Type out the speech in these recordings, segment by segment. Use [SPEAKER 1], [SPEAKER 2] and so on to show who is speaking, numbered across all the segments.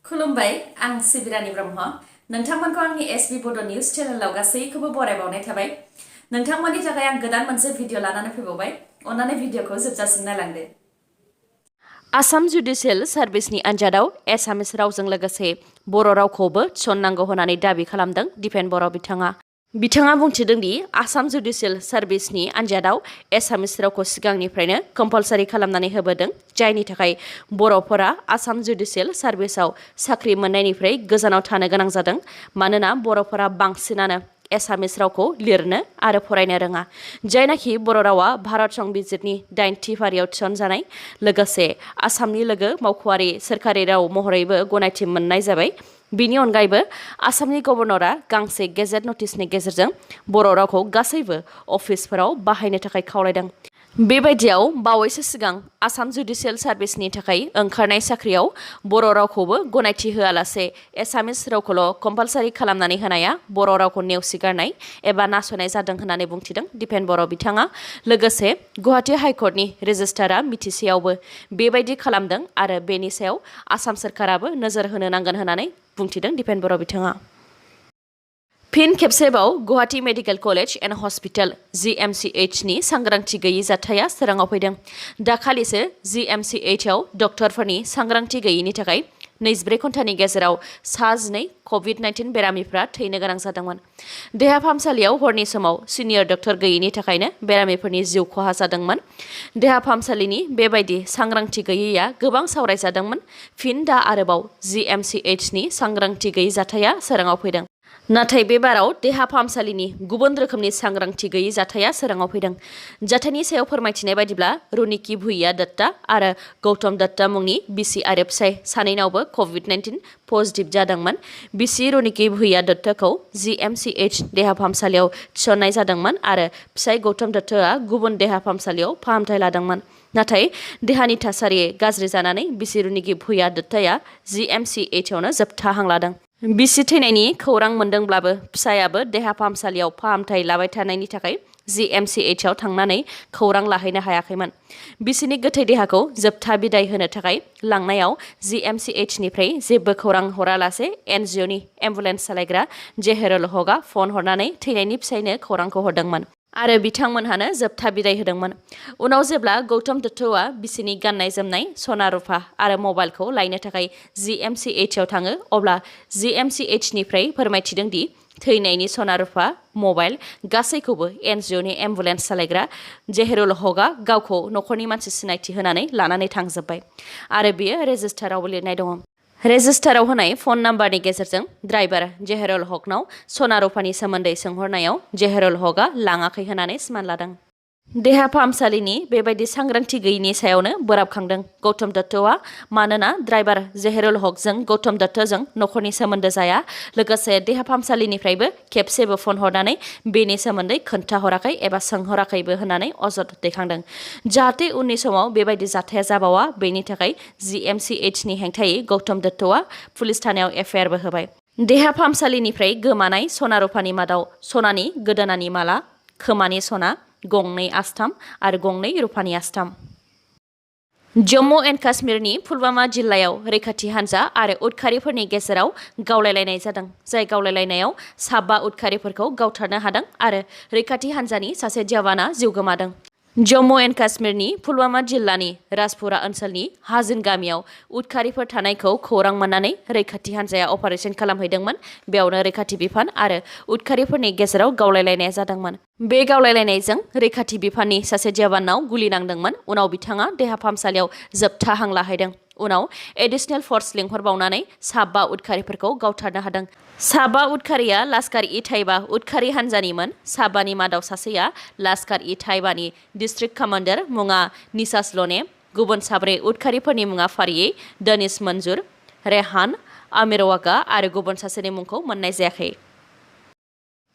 [SPEAKER 1] खुलुमबाय आं सिबिरानि ब्रह्म नोंथांमोनखौ आंनि एसबी बड' निउज चेनेलाव गासैखौबो बरायबावनाय थाबाय नोंथांमोननि थाखाय आं गोदान मोनसे भिडिअ लानानै फैबावबाय अन्नानै भिडिअखौ जोबजासिम नायलांदो आसाम जुडिशियेल सार्भिसनि आन्जादआव एसामिस रावजों लोगोसे बर' रावखौबो थिसननांगौ होननानै दाबि खालामदों दिपेन बर' बिथाङा बुंथिदों दि आसाम जुडिशियेल सार्भिसनि आन्जादआव एसामिस रावखौ सिगांनिफ्रायनो कम्पालसारि खालामनानै होबोदों जायनि थाखाय बर'फोरा आसाम जुडिशियेल सार्भिसआव साख्रि मोननायनिफ्राय गोजानाव थानो गोनां जादों मानोना बर'फोरा बांसिनानो एसामिस रावखौ लिरनो आरो फरायनो रोङा जायनाखि बर' रावा भारत संबिजिरनि 8थि फारियाव थिसनजानाय लोगोसे आसामनि लोगो मावख'आरि सोरखारि राव महरैबो गनायथि मोननाय जाबाय बिनि अनगायैबो आसामनि गभर्नरआ गांसे गेजेट नटिसनि गेजेरजों बर' रावखौ गासैबो अफिसफोराव बाहायनो थाखाय खावलायदों बेबायदियाव बावैसो सिगां आसाम जुडिशियेल सार्भिसनि थाखाय ओंखारनाय साख्रियाव बर' रावखौबो गनायथि होआलासे एसामिस रावखौल' कम्पालसारि खालामनानै होनाया बर' रावखौ नेवसिगारनाय एबा नासयनाय जादों होननानै बुंथिदों दिपेन बर' बिथाङा लोगोसे गुवाहाटी हाइकर्टनि रेजिस्ट्रारआ मिथिसेयावबो बेबायदि खालामदों आरो बेनि सायाव आसाम सोरखाराबो नोजोर होनो नांगोन होननानै बुंथिदों दिपेन बर' बिथाङा फिन खेबसेबाव Guwahati medical college and hospital GMCHनि सांग्रांथि गैयि जाथाया सोराङाव फैदों दाखालिसो GMCHआव डक्टरफोरनि सांग्रांथि गैयिनि थाखाय 24 घन्टानि गेजेराव 12 COVID-19 बेरामिफ्रा थैनो गोनां जादोंमोन देहा फाहामसालियाव हरनि समाव सिनियर डक्टर गैयिनि थाखायनो बेरामिफोरनि जिउ खहा जादोंमोन देहा फाहामसालिनि बेबायदि सांग्रांथि गैयैया गोबां सावरायजादोंमोन फिन दा आरोबाव GMCHनि सांग्रांथि गैयि जाथाया सोराङाव फैदों नाथाय बे बाराव देहा फाहामसालिनि गुबुन रोखोमनि सांग्रांथि गैयि जाथाया सोराङाव फैदों जाथायनि सायाव फोरमायथिनाय बायदिब्ला रुनिकी भुइया दत्ता आरो गौतम दत्ता मुंनि बिसि आरो फिसाय सानैनावबो COVID-19 पजिटिभ जादोंमोन बिसि रुनिकी भुइया दत्ताखौ GMCH देहा फाहामसालियाव थिसननाय जादोंमोन आरो फिसाय गौतम दत्ताआ गुबुन देहा फाहामसालियाव फाहामथाय लादोंमोन नाथाय देहानि थासारि गाज्रि जानानै बिसि रुनिकी भुइया दत्ताया GMCHआवनो जोबथा हां लादों बिसि थैनायनि खौरां मोनदोंब्लाबो फिसायाबो देहा फाहामसालियाव फाहामथाय लाबाय थानायनि थाखाय GMCHआव थांनानै खौरां लाहैनो हायाखैमोन बिसिनि गोथै देहाखौ जोबथा बिदाय होनो थाखाय लांनायाव GMCHनिफ्राय जेबो खौरां हरालासे NGOनि एम्बुलेन्स सालायग्रा जेहेरुल हकआ फन हरनानै थैनायनि फिसायनो खौरांखौ हरदोंमोन आरो बिथांमोनहानो जोबथा बिदाय होदोंमोन उनाव जेब्ला गौतम दत्तआ बिसिनि गाननाय जोमनाय सना रुफा आरो मबाइलखौ लायनो थाखाय GMCHआव थाङो अब्ला GMCHनिफ्राय फोरमायथिदों दि थैनायनि सना रुफा मबाइल गासैखौबो NGOनि एम्बुलेन्स सालायग्रा जेहेरुल हकआ गावखौ न'खरनि मानसि सिनायथि होनानै लानानै थांजोब्बाय आरो बियो रेजिस्टारावबो लिरनाय दङ रेजिस्टाराव होनाय फन नाम्बारनि गेजेरजों ड्राइभार जेहेरुल हकनाव सना रुफानि सोमोन्दै सोंहरनायाव जेहेरुल हकआ लाङाखै होननानै सिमान लादों देहा फाहामसालिनि बेबायदि सांग्रांथि गैयिनि सायावनो बोराबखांदों गौतम दत्तआ मानोना ड्राइभार जेहेरुल हकजों गौतम दत्तजों न'खरनि सोमोन्दो जाया लोगोसे देहा फाहामसालिनिफ्रायबो खेबसेबो फन हरनानै बेनि सोमोन्दै खोन्थाहराखै एबा सोंहराखैबो होननानै अजद दैखांदों जाहाथे उननि समाव बेबायदि जाथाया जाबावा बेनि थाखाय GMCHनि हेंथायै गौतम दत्तआ पुलिस थानायाव FIRबो होबाय देहा फाहामसालिनिफ्राय गोमानाय सना रुफानि मादाव सनानि गोदोनानि माला खोमानि सना गंनै आस्थाम आरो गंनै रुफानि आस्थाम जम्मु एन्ड काश्मीरनि पुलवामा जिल्लायाव रैखाथि हान्जा आरो उदखारिफोरनि गेजेराव गावलायलायनाय जादों जाय गावलायलायनायाव 5 उदखारिफोरखौ गावथारनो हादों आरो रैखाथि हान्जानि सासे जवाना जिउ गोमादों जम्मु एन्ड काश्मीरनि पुलवामा जिल्लानि राजपुरा ओनसोलनि हाजिन गामियाव उदखारिफोर थानायखौ खौरां मोननानै रैखाथि हान्जाया अपारेशन खालामहैदोंमोन बेयावनो रैखाथि बिफान आरो उदखारिफोरनि गेजेराव गावलायलायनाय जादोंमोन बे गावलायलायनायजों रैखाथि बिफाननि सासे जवानाव गुलि नांदोंमोन उनाव बिथाङा देहा फाहामसालियाव जोबथा हां लाहैदों उनाव एडिशनेल फर्स लिंहरबावनानै 5 उदखारिफोरखौ गावथारनो हादों 5 उदखारिया लास्कार-इ-ताइबा उदखारि हान्जानिमोन 5नि मादाव सासेया लास्कार-इ-ताइबानि डिस्ट्रिक्ट कमान्डार मुङा निसास लने गुबुन 4 उदखारिफोरनि मुङा फारियै दनिश मन्जुर रेहान आमिरवागा आरो गुबुन सासेनि मुंखौ मोननाय जायाखै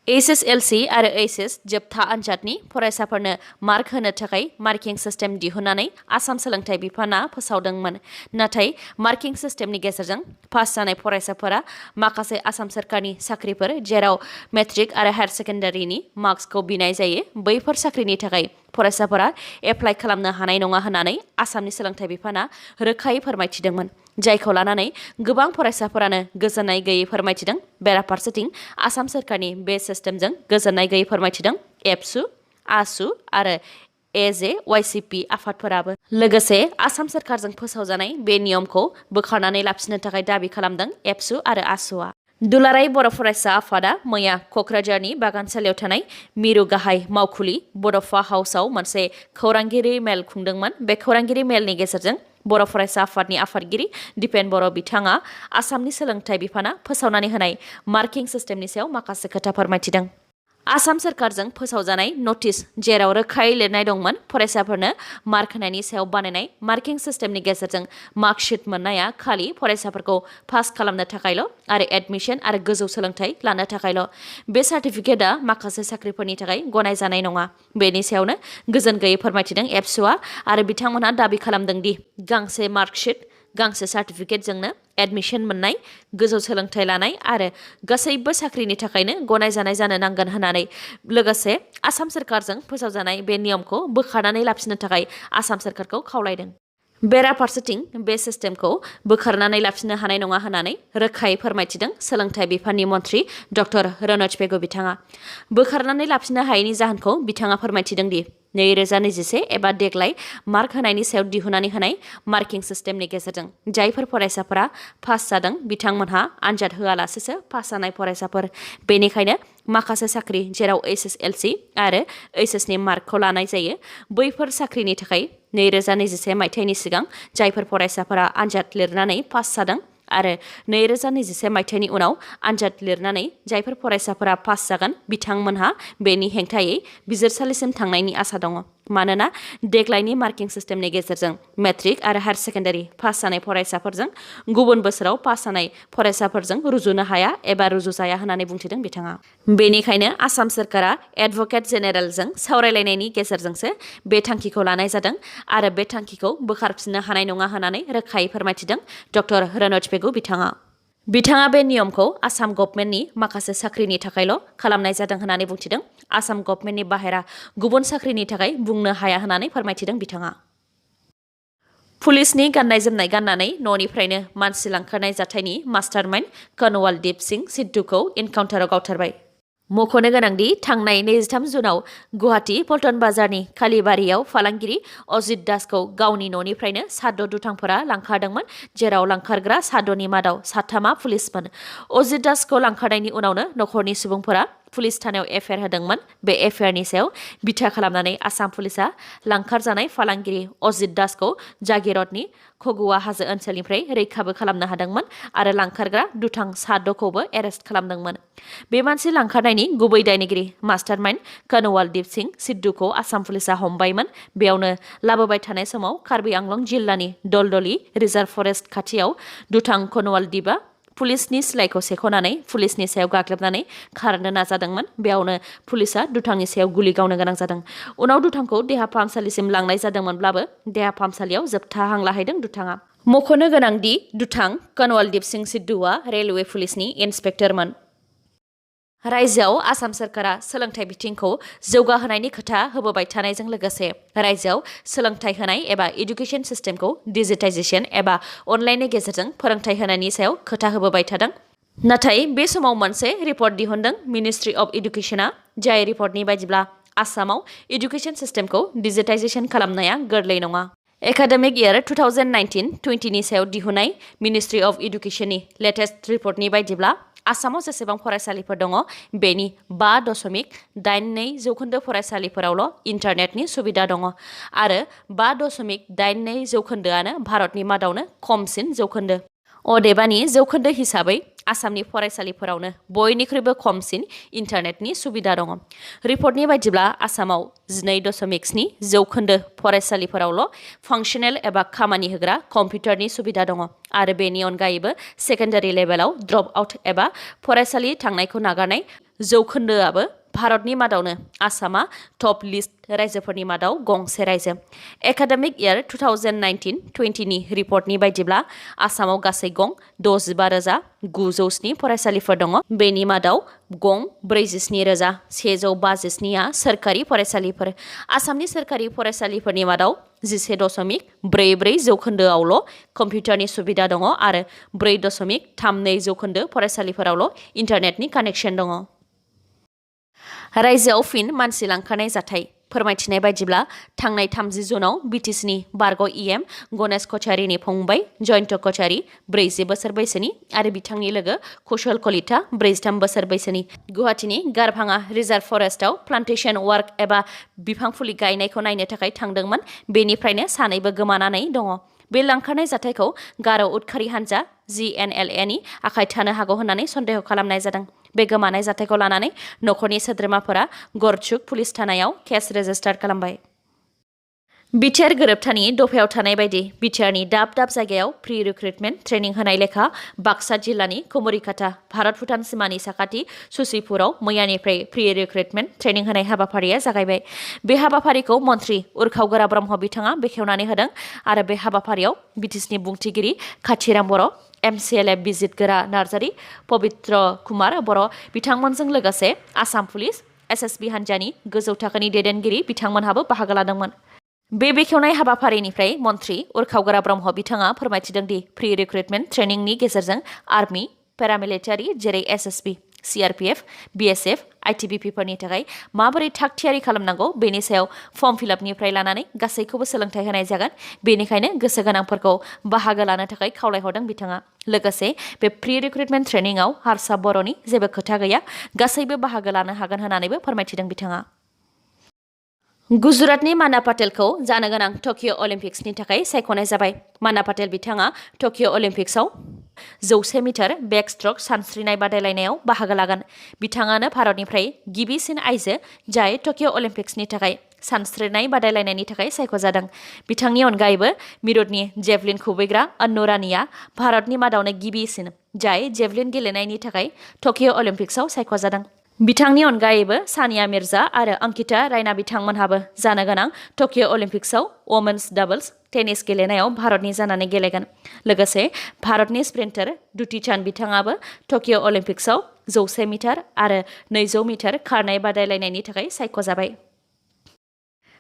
[SPEAKER 1] HSLC आरो HS जोबथा आनजादनि फरायसाफोरनो मार्क होनो थाखाय मार्किं सिस्टेम दिहुननानै आसाम सोलोंथाइ बिफाना फोसावदोंमोन नाथाय मार्किं सिस्टेमनि गेजेरजों पास जानाय फरायसाफोरा माखासे आसाम सोरखारनि साख्रिफोर जेराव मेट्रिक आरो हायार सेकेन्डारिनि मार्क्सखौ बिनाय जायो बैफोर साख्रिनि थाखाय फरायसाफोरा एप्लाइ खालामनो हानाय नङा होननानै आसामनि सोलोंथाइ बिफाना रोखायै फोरमायथिदोंमोन, जायखौ लानानै गोबां फरायसाफोरानो गोजोननाय गैयै फोरमायथिदों। बेराफारसेथिं आसाम सोरखारनि बे सिस्टेमजों गोजोननाय गैयै फोरमायथिदों एबसु, आसु आरो AJYCP आफादफोराबो। लोगोसे आसाम सोरखारजों फोसावजानाय बे नियमखौ बोखारनानै लाफिननो थाखाय दाबि खालामदों एबसु आरो आसुआ। दुलाराय बर' फरायसा आफादा मैया क'क्राझारनि बागानसालियाव थानाय मिरु गाहाय मावखुलि बड'फा हाउसआव मोनसे खौरांगिरि मेल खुंदोंमोन। बे खौरांगिरि मेलनि गेजेरजों बर' फरायसा आफादनि आफादगिरि दिपेन बर' बिथाङा आसामनि सोलोंथाइ बिफाना फोसावनानै होनाय मार्किं सिस्टेमनि सायाव माखासे खोथा फोरमायथिदों। आसाम सोरखारजों फोसावजानाय नटिस जेराव रोखायै लिरनाय दंमोन फरायसाफोरनो मार्क होनायनि सायाव बानायनाय मार्किं सिस्टेमनि गेजेरजों मार्कशीट मोननाया खालि फरायसाफोरखौ पास खालामनो थाखायल' आरो एडमिशन आरो गोजौ सोलोंथाइ लानो थाखायल'। बे सार्टिफिकेटआ माखासे साख्रिफोरनि थाखाय गनायजानाय नङा। बेनि सायावनो गोजोन गैयै फोरमायथिदों एबसुआ आरो बिथांमोनहा दाबि खालामदों दि गांसे मार्कशीट, गांसे सार्टिफिकेटजोंनो एडमिशन मोननाय, गोजौ सोलोंथाइ लानाय आरो गासैबो साख्रिनि थाखायनो गनायजानाय जानो नांगोन होननानै। लोगोसे आसाम सोरखारजों फोसावजानाय बे नियमखौ बोखारनानै लाफिननो थाखाय आसाम सोरखारखौ खावलायदों। बेराफारसेथिं बे सिस्टेमखौ बोखारनानै लाफिननो हानाय नङा होननानै रोखायै फोरमायथिदों सोलोंथाइ बिफाननि मन्थ्रि डक्टर रनज पेगु बिथाङा। बोखारनानै लाफिननो हायैनि जाहोनखौ बिथाङा फोरमायथिदों दि 2021 एबा देग्लाय मार्क होनायनि सायाव दिहुननानै होनाय मार्किं सिस्टेमनि गेजेरजों जायफोर फरायसाफोरा पास जादों बिथांमोनहा आनजाद होआलासेसो पास जानाय फरायसाफोर। बेनिखायनो माखासे साख्रि जेराव HSLC आरो HSनि मार्कखौ लानाय जायो, बैफोर साख्रिनि थाखाय 2021 मायथाइनि सिगां जायफोर फरायसाफोरा आनजाद लिरनानै पास जादों आरो 2021 मायथाइनि उनाव आनजाद लिरनानै जायफोर फरायसाफोरा पास जागोन बिथांमोनहा बेनि हेंथायै बिजिरसालिसिम थांनायनि आसा दङ। मानोना देग्लायनि मार्किं सिस्टेमनि गेजेरजों मेट्रिक आरो हायार सेकेन्डारि पास जानाय फरायसाफोरजों गुबुन बोसोराव पास जानाय फरायसाफोरजों रुजुनो हाया एबा रुजुजाया होननानै बुंथिदों बिथाङा। बेनिखायनो आसाम सोरखारा एडभकेट जेनेरेलजों सावरायलायनायनि गेजेरजोंसो बे थांखिखौ लानाय जादों आरो बे थांखिखौ बोखारफिननो हानाय नङा होननानै रोखायै फोरमायथिदों डक्टर रनज पेगु बिथाङा। बिथाङा बे नियमखौ आसाम गभर्नमेन्टनि माखासे साख्रिनि थाखायल' खालामनाय जादों होननानै बुंथिदों। आसाम गभर्नमेन्टनि बाहेरा गुबुन साख्रिनि थाखाय बुंनो हाया होननानै फोरमायथिदों बिथाङा। पुलिसनि गाननाय जोमनाय गाननानै न'निफ्रायनो मानसि लांखारनाय जाथायनि मास्टारमाइन्ड कनवालदीप सिंह सिद्धुखौ एनकाउन्टाराव गावथारबाय। मख'नो गोनांदि थांनाय 23 जुनाव गुवाहाटी पल्टन बाजारनि कालीबारियाव फालांगिरि अजित दासखौ गावनि न'निफ्रायनो साद' दुथांफोरा लांखारदोंमोन, जेराव लांखारग्रा साद'नि मादाव साथामा पुलिसमोन। अजित दासखौ लांखारनायनि उनावनो नखरनि सुबुंफोरा पुलिस थानायाव एफआइआर होदोंमोन। बे एफआइआरनि सायाव बिथा खालामनानै आसाम पुलिसा लांखारजानाय फालांगिरि अजित दासखौ जागिरदनि खगुवा हाजो ओनसोलनिफ्राय रैखाबो खालामनो हादोंमोन आरो लांखारग्रा दुथां साद'खौबो एरेस्ट खालामदोंमोन। बे मानसि लांखारनायनि गुबै दायनिगिरि मास्टारमाइन्ड कनवालदीप सिंह सिद्धुखौ आसाम पुलिसा हमबायमोन। बेयावनो लाबोबाय थानाय समाव कार्बि आंलं जिल्लानि दलदली रिजार्भ फरेस्ट खाथियाव दुथां कनवालदीपआ पुलिसनि सिलाइखौ सेख'नानै पुलिसनि सायाव गाग्लोबनानै खारनो नाजादोंमोन। बेयावनो पुलिसा दुथांनि सायाव गुलि गावनो गोनां जादों। उनाव दुथांखौ देहा फाहामसालिसिम लांनाय जादोंमोनब्लाबो देहा फाहामसालियाव जोबथा हां लाहैदों दुथाङा। मख'नो गोनांदि दुथां कनवालदीप सिंह सिद्धुआ रेलवे पुलिसनि इन्सपेक्टरमोन। रायजोआव आसाम सोरखारा सोलोंथाइ बिथिंखौ जौगाहोनायनि खोथा होबोबाय थानायजों लोगोसे रायजोआव सोलोंथाइ होनाय एबा इडुकेसन सिस्टेमखौ डिजिटाइजेसन एबा अनलाइननि गेजेरजों फोरोंथाइ होनायनि सायाव खोथा होबोबाय थादों। नाथाय बे समाव मोनसे रिपर्ट दिहुनदों मिनिस्ट्रि अफ इडुकेसना, जाय रिपर्टनि बायदिब्ला आसामाव इडुकेसन सिस्टेमखौ डिजिटाइजेसन खालामनाया गोरलै नङा। एकाडेमिक इयार 2019-20 नि सायाव दिहुननाय मिनिस्ट्रि अफ इडुकेसननि लेटेस्ट रिपर्टनि बायदिब्ला आसामाव जेसेबां फरायसालिफोर दङ बेनि 5.82% फरायसालिफोरावल' इन्टारनेटनि सुबिदा दङ आरो 5.82%आनो भारतनि मादावनो खमसिन जौखोन्दो। अदेबानि जौखोन्दो हिसाबै आसामनि फरायसालिफोरावनो बयनिख्रुइबो खमसिन इन्टारनेटनि सुबिदा दङ। रिपर्टनि बायदिब्ला आसामाव 12.7% फरायसालिफोरावल' फांसनेल एबा खामानि होग्रा कम्पिउटारनि सुबिदा दङ आरो बेनि अनगायैबो सेकेन्डारि लेभेलाव ड्रप आउट एबा फरायसालि थांनायखौ नागारनाय जौखोन्दोआबो भारतनि मादावनो आसामा टप लिस्ट रायजोफोरनि मादाव गंसे रायजो। एकाडेमिक इयार 2019-20 नि रिपर्टनि बायदिब्ला आसामाव गासै गं 65,907 फरायसालिफोर दङ। बेनि मादाव गं 47,157आ सोरखारि फरायसालिफोर। आसामनि सोरखारि फरायसालिफोरनि मादाव 11.44 जौखोन्दोआवल' कम्पिउटारनि सुबिदा दङ आरो 4.32 जौखोन्दो फरायसालिफोरावल' इन्टारनेटनि कानेक्सन दङ। रायजोआव फिन मानसि लांखारनाय जाथाय फोरमायथिनाय बायदिब्ला थांनाय 30 जुनाव बिटिसिनि बारग' EM गणेश कछारीनि फंबाय जयन्त कछारी 40 बोसोर बैसोनि आरो बिथांनि लोगो कुशल कलिता 43 बोसोर बैसोनि गुवाहाटीनि गारभाङा रिजार्भ फरेस्टआव प्लान्टेशन वार्क एबा बिफां फुलि गायनायखौ नायनो थाखाय थांदोंमोन। बेनिफ्रायनो सानैबो गोमानानै दङ। बे लांखारनाय जाथायखौ गार' उदखारि हान्जा GNLA नि आखाय थानो हागौ होननानै सन्देह खालामनाय जादों। बे गोमानाय जाथायखौ लानानै नखरनि सोद्रोमाफोरा गरचुक पुलिस थानायाव केस रेजिस्टार खालामबाय। बिटिआर गोरोबथानि दफायाव थानाय बायदि बिटिआरनि दाब दाब जायगायाव प्रि रिक्रुटमेन्ट ट्रेनिं होनाय लेखा बाक्सा जिल्लानि कुमरिकाटा भारत भुटान सिमानि साखाथि सुसिपुराव मैयानिफ्राय प्रि रिक्रुटमेन्ट ट्रेनिं होनाय हाबाफारिया जागायबाय। बे हाबाफारिखौ मन्त्रि उरखाव ब्रह्म बिथाङा बेखेवनानै होदों आरो बे हाबाफारियाव बिटिसिनि बुंथिगिरि खाथिराम बर', MCLA बिजित गोरा नार्जारी, पबित्र कुमार बर' बिथांमोनजों लोगोसे आसाम पुलिस SSB हान्जानि गोजौ थाखोनि दैदेनगिरि बिथांमोनहाबो बाहागो लादोंमोन। बे बेखेवनाय हाबाफारिनिफ्राय मन्त्रि उरखाव ब्रह्म बिथाङा फोरमायथिदों दि प्रि रिक्रुटमेन्ट ट्रेनिंनि गेजेरजों आर्मि, पेरामिलिटारि जेरै SSB, CRPF, BSF, ITBP फोरनि थाखाय माबोरै थाग थियारि खालामनांगौ बेनि सायाव फर्म फिलआपनिफ्राय लानानै गासैखौबो सोलोंथाइ होनाय जागोन। बेनिखायनो गोसो गोनांफोरखौ बाहागो लानो थाखाय खावलायहरदों बिथाङा। लोगोसे बे प्रि रिक्रुटमेन्ट ट्रेनिंआव हारसा बर'नि जेबो खोथा गैया, गासैबो बाहागो लानो हागोन होननानैबो फोरमायथिदों बिथाङा। गुजरातनि माना पाटेलखौ जानो गोनां टकिअ अलिम्पिक्सनि थाखाय सायख'नाय जाबाय। माना पाटेल बिथाङा टकिअ अलिम्पिक्सआव 100 मिटार बेकस्ट्रक सानस्रिनाय बादायलायनायाव बाहागो लागोन। बिथाङानो भारतनिफ्राय गिबिसिन आइजो जाय टकिअ अलिम्पिक्सनि थाखाय सानस्रिनाय बादायलायनायनि थाखाय सायख'जादों। बिथांनि अनगायैबो मिरुतनि जेभलिन खुबैग्रा अन्नु रानीआ भारतनि मादावनो गिबिसिन जाय जेभलिन गेलेनायनि थाखाय टकिअ अलिम्पिक्सआव सायख'जादों। बिथांनि अनगायैबो सानिया मिर्जा आरो अंकिता रायना बिथांमोनहाबो जानो गोनां टकिअ अलिम्पिक्सआव वमेन्स डाबल्स टेनिस गेलेनायाव भारतनि जानानै गेलेगोन। लोगोसे भारतनि स्प्रिन्टार दुती चान्द बिथाङाबो टकिअ अलिम्पिक्सआव 100 मिटार आरो 200 मिटार खारनाय बादायलायनायनि थाखाय सायख'जाबाय।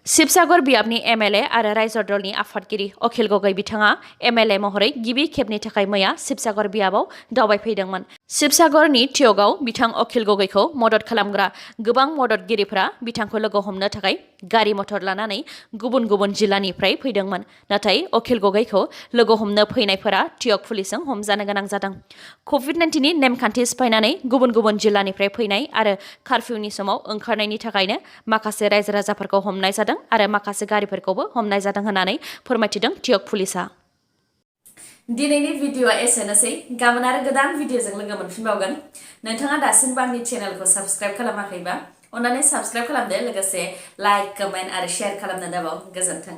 [SPEAKER 1] शिबसागर बियाबनि MLA आरो रायजो दलनि आफादगिरि अखिल गगৈ बिथाङा MLA महरै गिबि खेबनि थाखाय मैया शिबसागर बियाबाव दावबायफैदोंमोन। शिबसागरनि थियगाव बिथां अखिल गगैखौ मदद खालामग्रा गोबां मददगिरिफोरा बिथांखौ लोगो हमनो थाखाय गारि मथर लानानै गुबुन गुबुन जिल्लानिफ्राय फैदोंमोन। नाथाय अखिल गगैखौ लोगो हमनो फैनायफोरा थियग पुलिसजों हमजानो गोनां जादों। COVID-19 नि नेमखान्थि सिफायनानै गुबुन गुबुन जिल्लानिफ्राय फैनाय आरो कार्फ्युनि समाव ओंखारनायनि थाखायनो माखासे रायजो राजाफोरखौ हमनाय जादों आरो माखासे गारिफोरखौबो हमनाय जादों होननानै फोरमायथिदों थियग पुलिसआ। दिनैनि भिडिअआ एसेनोसै। गाबोन आरो गोदान भिडिअजों लोगो मोनफिनबावगोन। नोंथाङा दासिमबो आंनि चेनेलखौ साबस्क्राइब खालामाखैबा अन्नानै साबस्क्राइब खालामदो, लोगोसे लाइक, कमेन्ट आरो शेयार खालामनो दाबाव। गोजोन्थों।